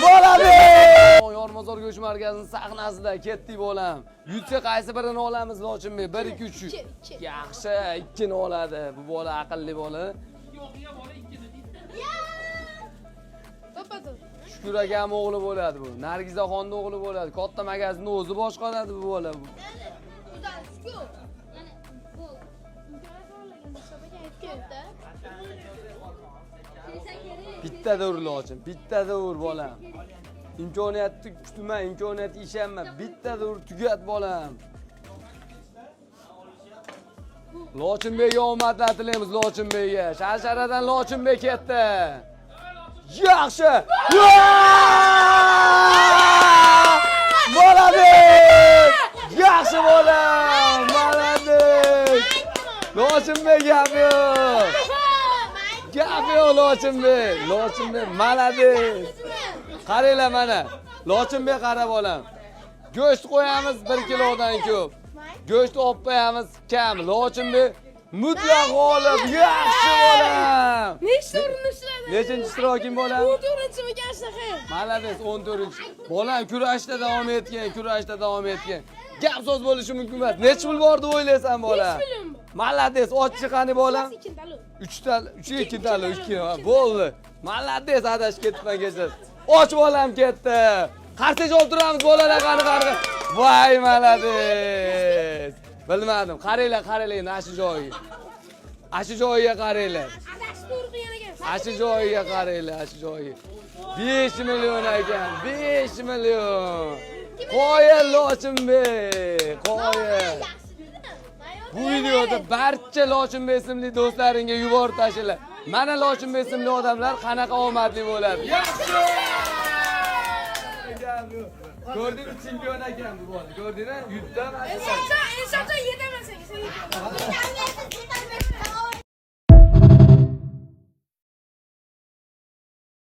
Молодец! Yormozor go'sht markazining sahnasida ketdik bolam. Yutsa qaysi birini olamiz, Lochinbek? 1 2 3. Ikki, ikki. Yaxshi, ikkini oladi. Bu bola aqlli bola. To'ppa-to'g'ri. Shukur akam o'g'li bo'ladi bu. Nargizaxonni o'g'li bo'ladi. Katta magazinni o'zi boshqaradi bu bola. Bittada ur, Lochin, bittada ur bolam. Imkoniyatni kutma, imkoniyatga ishonma. Bittada ur, tugat bolam. Lochinbekka omadlar tilaymiz, Lochinbekka. Sharsharadan Lochinbek ketdi. Yaxshi. Молодец! Yaxshi bolam. Молодец! Lochinbek, gap yo'q. Gap yo'q, Lochinbek. Lochinbek молодец. Qaranglar mana. Lochinbek, qara bolam. Go'sht qo'yamiz 1 kilodan ko'p. Go'sht olib qo'yamiz kam. Lochinbek mutlaq g'olib. Yaxshi bolam. Nechta o'rinda ishladi? Nechinchi ishtiroking bolam? 14 ekan shunaqa. Молодец, 14. Bolam kurashda davom etgin, kurashda davom etgin. Gap so'z bo'lishi mumkin emas. Necha pul bor deb o'ylaysan, bolam? 5 million bor. Молодец, ochchi qani bolam? Ikkinchi tanlov. 3 ta, 3 2 tala, 2 bo'ldi. Молодец, adashib ketibman kechir. Och bolam ketdi. Qarsak olib turamiz bolalar, qani qani. Voy, молодец. Bilmadim. Qaranglar, qaranglar ana shu joyiga. Ana shu joyiga qaranglar. Adashib to'g'ri qilgan ekan. Ana shu joyiga qaranglar, ana shu joyiga. 5 million ekan, 5 million. Qoyil, Lochinbek, qoyil. Bu videoda barcha Lochinbek ismli do'stlaringga yuborib tashla. Mana Lochinbek ismli odamlar qanaqa omadli bo'ladi. Yaxshi! Ko'rdingmi, chempion ekan bu bola. Ko'rdingmi? Yutdi. Insoncha, insoncha yetaman senga, sen yetaman.